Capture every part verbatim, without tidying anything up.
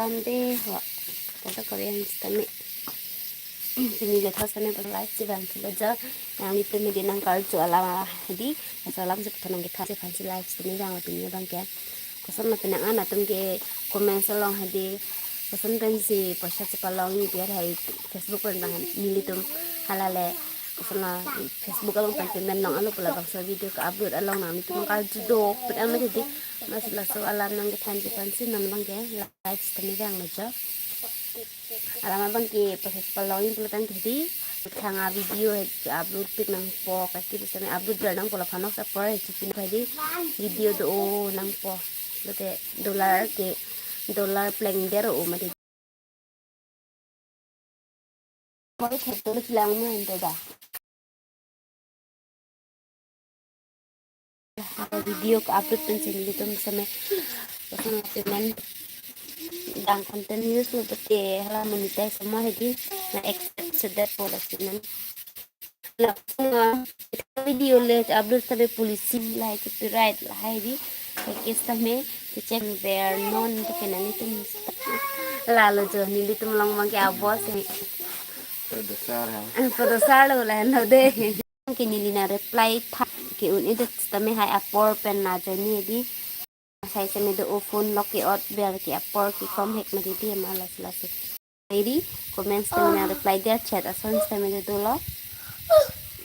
Ante ho, kata Korean sitame. Pini ke thos tame pa live si bang thilo jo. Nanglitum hedi nangkarju alam hedi. Laso alam si puthan nangkethan si aphan si live sitame bang pini bang ke. Koson lo penang an atum ke comments along hedi. Koson pensi poisa si palong ni biar hai Facebook pen bang nelitum halale. Koson lo Facebook along pen payment long alo pu labangso video ke-upload along nanglitum karju do. Put amat hedi. Mas laso alam nangkethan si aphan si non bang ke live sitame bang lo jo. Alam abang ke poisa si palong ni pulotangte hedi. Thang a video he upload pik nangpo kaki bisa upload jar nangpo la phanok sa por he chipin hedi. Video do o nangpo. Lote dollar ke dollar pleng der o mati. Poi khet to lang mo hento da. Video ke-upload pensi nelitum sitame. Lason payment dang continuous lo pete hala monetize mo hedi. Na accept sedet po lason. Lason video le upload sitame policy lahai copyright lahai di. Case sitame kecek ver non ke nanglitum. Lalo jo nelitum along bang ke abos he. Producer ha. Producer lo lahenlo de. Ke neli nang reply tha ke un-edet sitame hai apor pen na join ni di. Sai sitame do o phone lock ke-ot ver ke apor ke kom hek mati di ma lasi lasi. Hai di comments sitame nang reply dia chat ason sitame do dolo.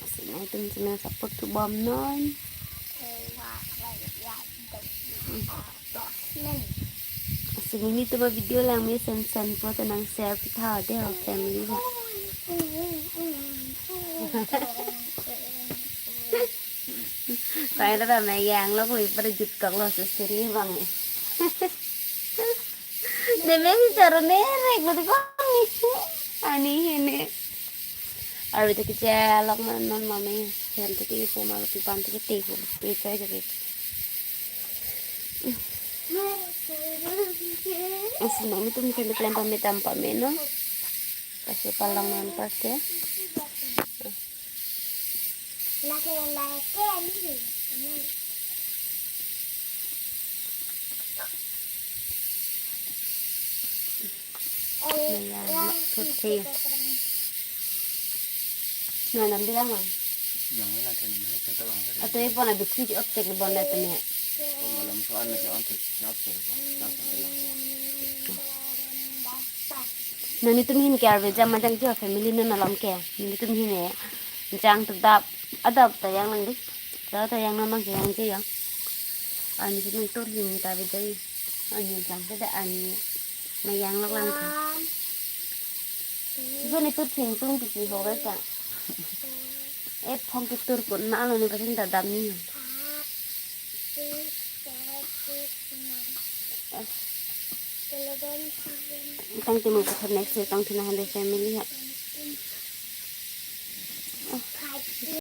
Lasi nanglitum sitame nang support thubom non. Lasi nelitum a video langme sen sen pulote nang share pitha de ho family ha. Ko-an ta meyang lo koi pada jut kok lo seseri bang. Deme si charo merek lo di koni. Ani hene. Arve ta kechelok ma non mame. Hem ta kipu ma lo pipan ta kete ko. Pe chai jake. Asi nangtum kene plan pame tam pame non. Pasi palong non pas ke. Naya, thut si. Naya, nam bilang lang. Yang bilang kan, yang bilang kan. Atau ipo na battery di off tek bon na tanya. Ko malam soal na on tek, off tek, off tek. Nanglitum ahin ke arve jam majang jo family non along ke. Nanglitum ahin e. Jang tadap, adap ta yang lang di. Ta ta yang non mang ke yang je yang. Ani si nung tur hing ta bejai. Ani jang ke da ani. Mayang lok lang ta. Susun ni tur thing tung piki ho ka sa. E phong ke tur pun ma lo ni pasin ta dam ni. Tangte mo pathan next week tangte nahande family ha.